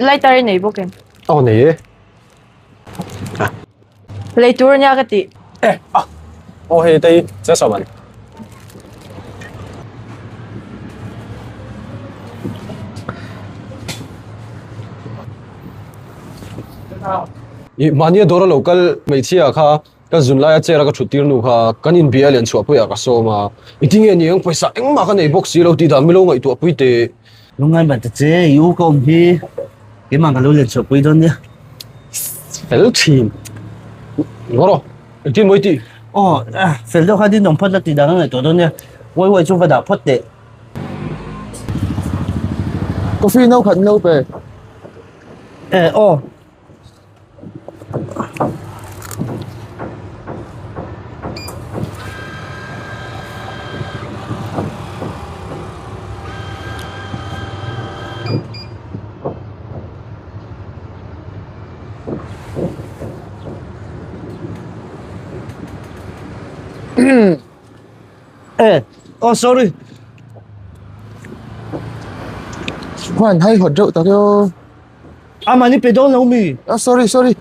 Lighter i nei bawk em? Aw nei e. Lei tur ania ka tih. Eh ah aw hei tei che saw an. I mahnia dawra lo kal hmeichhia kha Ka zun laia chair a ka thut tir nu kha kan inbia lian chhuah puiah ka sawm a, i ti nge ni ang pawisa engmah ka nei bawk si lo tih dan milo ngaihtuah pui teh. Lungngai mah ta che, i u ka awm hi keimah ka lo lian chhuah pui dawn nia. Fel thin. Ngaw rawh, engtin maw i tih? Aw, fel deuh khan in awm phawt la tih dan a ngaihtuah dawn nia, uai uai chu va dah phawt teh. Coffee no khat no pe. Eh, aw. Eh, oh sorry. Khoan hai hot reuh tak eo. A mahni pe dawn lo mi? Ah sorry sorry.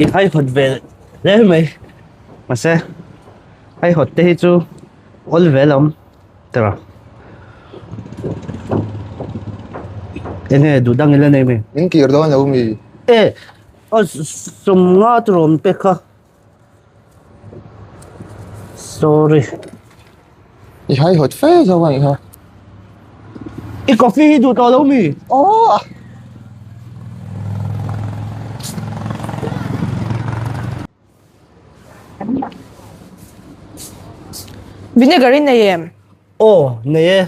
I hai hot ve hle mai. Mahse hai hot te hi chu awl ve lawm tira. Enge duh dang ila nei mi? Min kir dawn lo mi? E aw sawmnga chu rawn pek kha. Sorry. I hai hot fe zo a nih kha. I coffee hi duh tawh lo mi? Aw. Vinegar in nei em? Aw, nei e.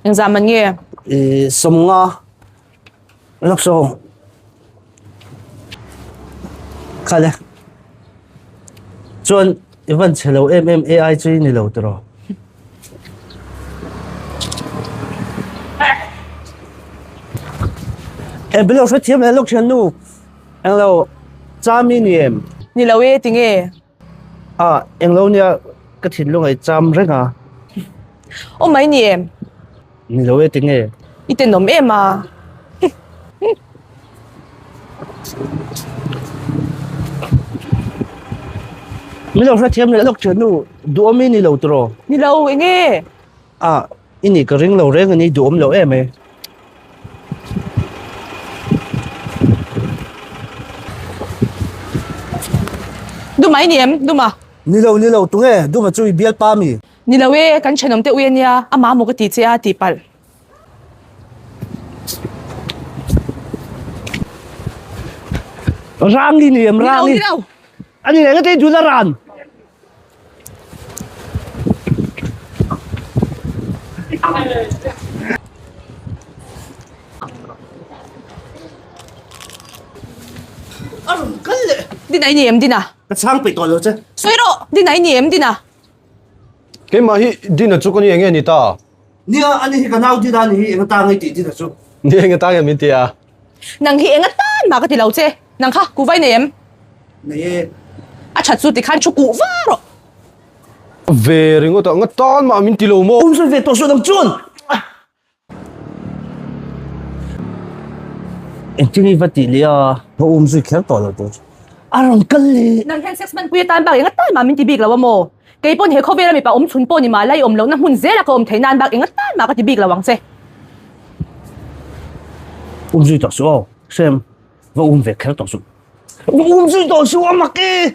Engzah man nge? I sawmnga. Lawk saw. Khale. Chuan i van chhe lo em em AI chu i ni lo tiraw. E bilo hre thiam leh lawk thian nu. Englo cham i ni em? Ni lo e tinge. A englo nia ka thinlung a i cham reng a. Aw mai ni em? Ni lo e tinge. I tenawm em a. Min lo hrethiam leh lawk thian nu, duhawm i ni lo tiraw? Ni lo enge? A i nih ka ring lo reng a ni, duhawm lo em e. Duma i ni em? Duma? Ni lo, ni lo, tunge? Duma chu i bialpa mi? Ni lo e, kan thenawm te ui a nia, amah maw ka ti che a tih palh. Rang i ni em? Rang i? Ni lo, ni lo. A ni leh, engati i dul a ran? Dina i ni em Dina? Ka chhang peih tawh lo che. Sawi rawh! Dina i ni em Dina? Keimah hi Dina chu ka ni enge ni ta? Nia, ani hi ka nau Dina ni hi eng ata ngei tih Dina chu. Ni eng ata nge min ti a? Nang hi eng atan mah ka ti lo che. Nang kha kuh vai nei em? Nei e. A that chu tikhan thu kuh va rawh. Ve ringawt a, ngatan mah min ti lo maw? Awm sawi ve tawh suh nang chuan. Engtin i va tih leh a? Va awm zui kher tawh lo tur chu. A rawn kal leh. Nang hian sex hmanpui atan bak engatan mah min ti bik lo a maw? Kei pawn he khawvela mipa awm chhun pawh ni mah la i awm lohna hmun zela ka awm theih nan bak engatan mah ka ti bik lo ang che. Awm zui tawh suh aw, Hrem. Va um ve kher tawh suh. Va um zui tawh suh a mak e!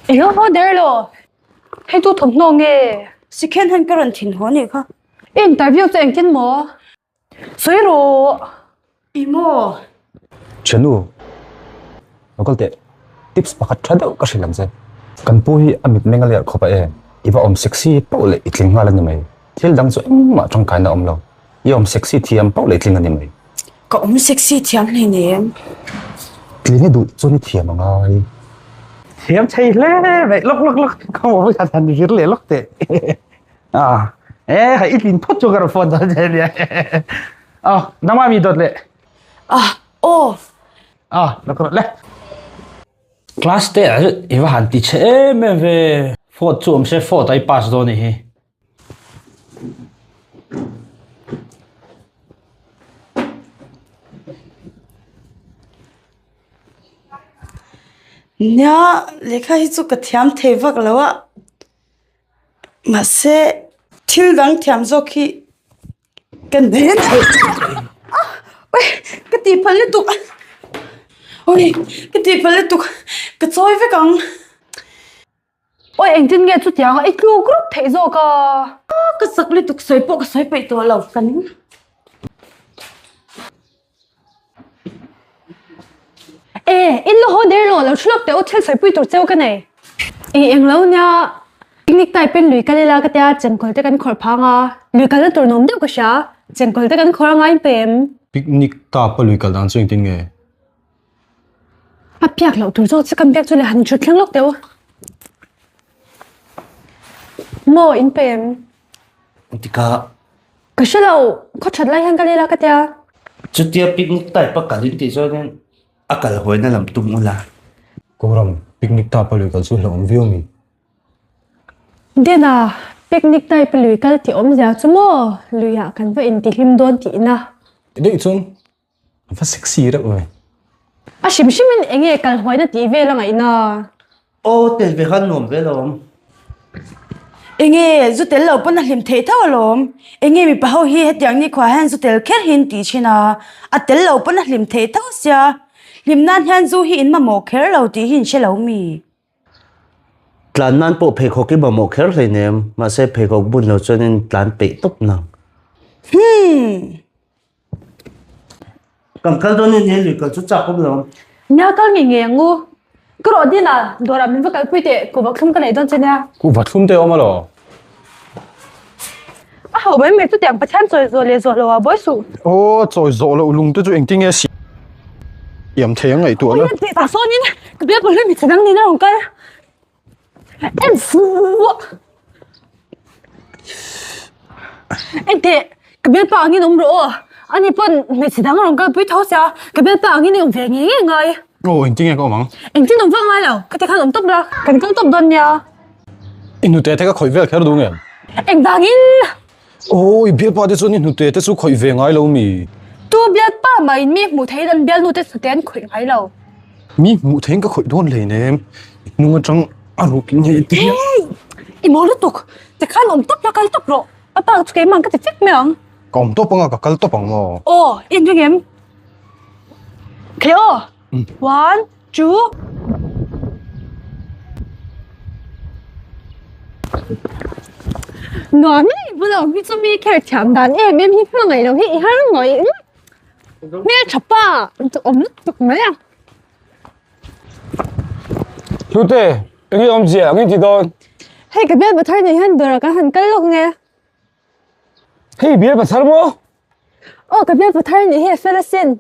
Eng haw der lo. Hei tu thawmhnaw nge? Sikhen hian ka rawn thin haw anih kha. I interview chu engtin maw? Sawi rawh. I maw? Thiannu, lo kal teh. Tips pakhat tha deuh ka hrilh ang che. Kan pu hi a mitmeng a lerh khawp a e. I va awm sexy pauh leh i tling nghal a ni mai. Thil dang chu engmah tangkaina a awm lo. I awm sexy thiam pauh leh i tling a ni mai. Ka awm sexy thiam hle ni em? Tling i duh chuan i thiam a ngai. Thiam thei hle mai lawk lawk lawk ka maw khat han vir leh lawk teh a e hei i tlin phawt chu ka rawn phone dawn che nia a nangmah mi dawt leh a aw a lawk rawh le class te ah i va han ti che em em ve fourth chu awm se fourth ah i pass dawn anih hi. Nia, lehkha hi chu ka thiam thei vak lo a, mahse thil dang thiam zawk hi ka nei a ni. Ka tih phal lutuk, awi ka tih phal lutuk, ka chawi vek ang. Awi engtin nge chutiang a i tluk rup theih zawk a? Ka sak lutuk sawi pawh ka sawi peih tawh lo ka ning. E, in la haw der lo, lo thu lawk teh u thil sawipui tur cheu ka nei. I eng lo nia, picnic type in lui kal ila ka tia chengkawl te kan khawrh phang a, lui kalna tur nuam deuh ka hria, chengkawl te kan khawrh a ngai pem. Picnic type a lui kal dan chu engtin nge? A biak loh tur zawk chu kan biak chu le han thut thleng lawk teh u. Maw in pe em? Engtika? Ka hre lo, khaw that lai hian ka lel a ka tia. Chutia picnic type a kal in tih chuanin a kal huaina lam tum ula. Kawngram picnic type a lui kal chu hlauhawm viau mi? Dena, picnic type a lui kal tih awmzia chu maw luiah kan va intihlim dawn tihna. Daih chuan A va sexy reuh ve. A hrim hrim in enge kal huaina tih vel a ngaihna. Aw tel ve khan nuam ve lawm. Enge zu tel lo pawn a hlim theih tho alawm. Enge mipa ho hi hetiang nikhua hian zu tel kher hi an tih thin a, a tel lo pawn a hlim theih tho sia. Hlim nan hian zu hi in mamawh kher lo tih hi in hre lo mi? Tlan nan pawh pheikhawk i mamawh kher hleinem, mahse pheikhawk bun lo chuanin tlan peih tawp nang. Hmm. Kan kal dawn in he lui kal chu chak awm lo. Nia kal ngei ngei ang u. Ka rawh din a, dawrah min va kalpui teh, kuhva thlum ka nei dawn che nia. Kuhva thlum te awm alaw? A ho mai mai chutiang Pathian chawi zawh leh zawh lo ah buai suh. Aw, chawi zawh loh lung te chu engtin nge siam thei ang ngaihtuah na. Awi tih tah sawnin ka biak lo hlui mi chhedang nen a rawn kal. En fuh. Enteh, ka bialpa angin awm rawh aw. Ani pawn hmeichhe dang a rawn kalpui tho sia, ka bialpa angin i awm ve ngei ngei ngai. Aw, engtin nge ka awm ang? Engtin awm vak ngai lo, ka ti khan awm tawp la, kan kal tawp dawn nia. I hnute te ka khawih vel kher duh nge? Engvangin? Aw, i bialpa te chuan i hnute te chu khawih ve ngai lo mi? Tu bialpa mahin mi hmuh theihin an bialnu te hnute an khawih ngai lo. Mi hmuh theihin ka khawih dawn hleinem, i hnung atang a rukin hei ti hian. Hey! I maw lutuk, tikhan awm tawp la kal tawp rawh, a bak chu keimah ka ti fek mai ang. Ka awm tawp anga ka kal tawp ang maw? Aw, i inring em? Khe aw! One, two. Nuam i bulah awm hi chu mi kher thiam dan em em hi hmangaih loh hi i har ngawih ngawih. Hmeltha pa chu awm lutuk mai a. Hlute, enge awmzia, enge ti dawn? Hei ka bialpa thar nei hian dawrah kan han kal lawk nge. Hei bialpa thar maw? Aw ka bialpa thar nih hi a fel asin.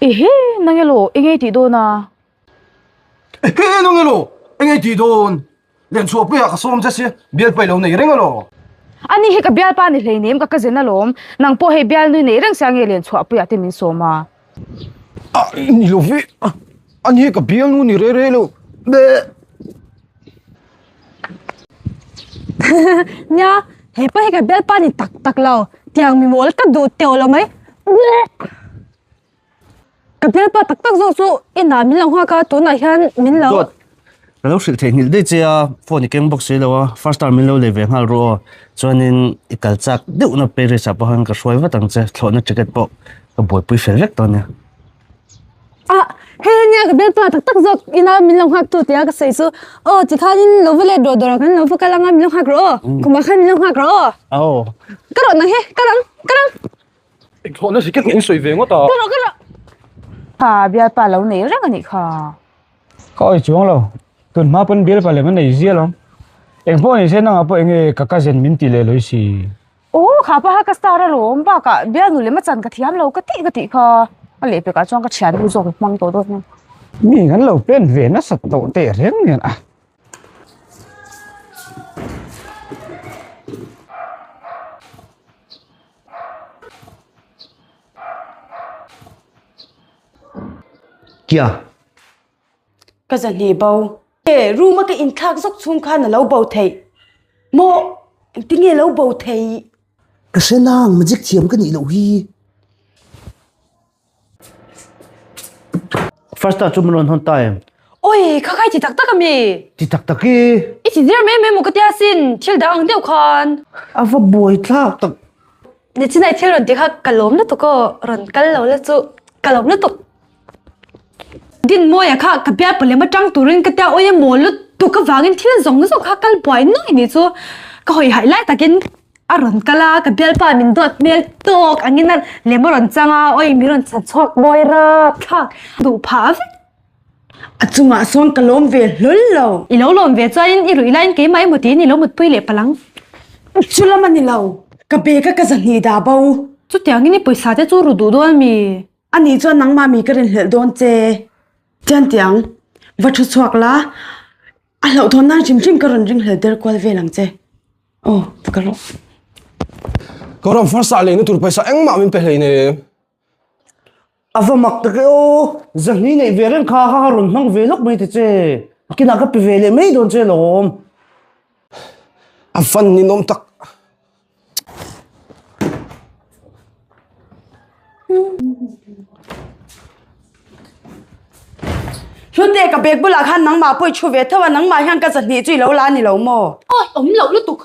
Ehe, nang elaw, enge tih dawn a? Ehe, nang elaw, enge tih dawn? Lenchhuah puiah ka sawm che si, bialpa i lo nei reng alaw? Ani hi ka bialpa ni hleinem ka cousin alawm, nang pawh hei bialnui nei reng sia nge lenchhuah puiah te min sawm a? A ni lo ve, ani hi ka bialnu ni re re lo, beh. Nia, he pa hi ka bialpa ni tak tak lo, tiang mi mawl ka duh teuh lo mai. Ka bialpa tak tak zawk chu inah min lo nghak a, tunah hian min lo. Dawt, ka lo hrilh theihnghilh daih che a, phone i keng bawk si lo a, first time min lo lei ve nghal rawh aw, chuanin i kal chak deuhna Paris ah pawh khan ka hruai vat ang che, thlawhna ticket pawh ka buaipui fel vek dawn nia. Ah, hei ania ka bialpa tak tak zawk ina min lo nghak tu tia ka sawi chu aw tikhanin lo va let rawh dawrah khan lo va kal anga min lo nghak rawh aw, khumah khan min lo nghak rawh aw. Aw. Ka rawh nang he, ka rang, ka rang. Engthlawhna ticket nge in sawi ve ngawt a? Ka rawh, ka rawh. Kha bialpa lo nei reng anih kha. Ka awi chuang lo, tun hma pawn bialpa lem a nei zia lo. Engpawh ni se nangah pawh enge ka cousin min ti leh lawi si. Aw kha paha ka star alawm bakah bialnu lem a chan ka thiam lo ka tih ka tih kha a lehpekah chuan ka thiannu zawk i hmang tawh dawn nia. Mi kan lo pen ve nasat tawh teh reng nen a. Kia. Ka zahnih bo. E, room a ka inthlak zawk chhung khan a lo bo theih. Maw, engtinge lo bo theih? Ka hre nang, magic thiam ka nih loh hi. First ah chu min rawn hawn ta em? Oi, kha kha i ti tak tak ami? Ti tak tak i. I ti zir mai mai maw ka tia sin, thil dang ang deuh khan. A va buai thlak tak. Nichinai thil rawn ti kha ka lawm lutuk aw, rawn kal lo la chu ka lawm lutuk. Dinmawia kha ka bialpa lem atang turin ka tia awi a mawl lutuk avangin thil zawng zawng kha kal buai nuai ni chu ka hawi haih lai takin a rawn kal a, ka bialpa min duat hmel tawk angin a lem a rawn chang a, awi min rawn chhan chhuak mawi rapthlak duh phah vek. A chungah sawn ka lawm ve hlawl lo. I lo lawm ve chuanin i ruih laiin keimah emaw tiin i lo mutpui leh palh ang. Chu lam a ni lo, ka bag a ka zahnih dah bo. Chutiangin i pawisa te chu ru duh dawn mi? Ani chuan nangmah mi ka rinhlelh dawn che. Tiantiang, va thu chhuak la, a hlauhthawn nan hrim hrim ka rawn ringhlel der kual vel ang che. Aw, va ka rawh. Ka rawn first ah leina tur pawisa engmah min pe hleinem. A va mak tak e aw, zahni neih ve reng kha kha rawn hmang ve lawk mai ta che. Kinah ka pe ve leh mai dawn che lawm. A van ninawm tak. Hlute ka bag bulah khan nangmah pawh i thu ve tho a, nangmah hian ka zahnih chu i lo la a ni lo maw? Awi awm loh lutuk.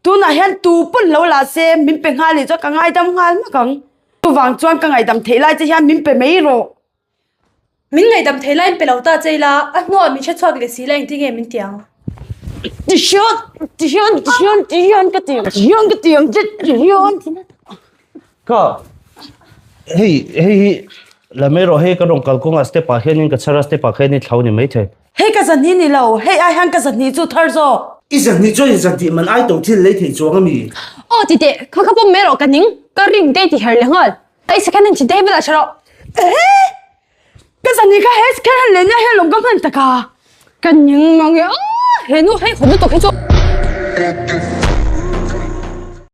Tunah hian tu pawn lo la se min pe nghal nih chuan ka ngaidam nghal hmak ang. Chuvang chuan ka ngaihdam theih lai che hian min pe mai rawh. Min ngaihdam thei lai in pe lo ta che ila, a hnuah min hre chhuak leh si la engtin nge min ti ang? Ti hian, ti hian, ti hian, ti hian ka ti ang, ti hian ka ti ang che, ti hian. Ka, hei, hei hi, la mai rawh, hei ka rawn kal kawngah step ah hianin ka chhar a, step ah khianin thlau ni maithei. Hei ka zahnih ni lo, hei ai hian ka zahnih chu thar zawk. I zahnih chuan i zahnih man ai to thil lei thei chuang ami? Aw ti teh, kha kha pawm mai rawh ka ning, ka ring te i ti her leh nghal. Ai second hand chin te hi velah tha rawh. Ehe! Ka zahnih kha he second hand leh nia hian lawm ka hman tak a. Ka ning mang e, aw he nu hei haw lutuk hi chu.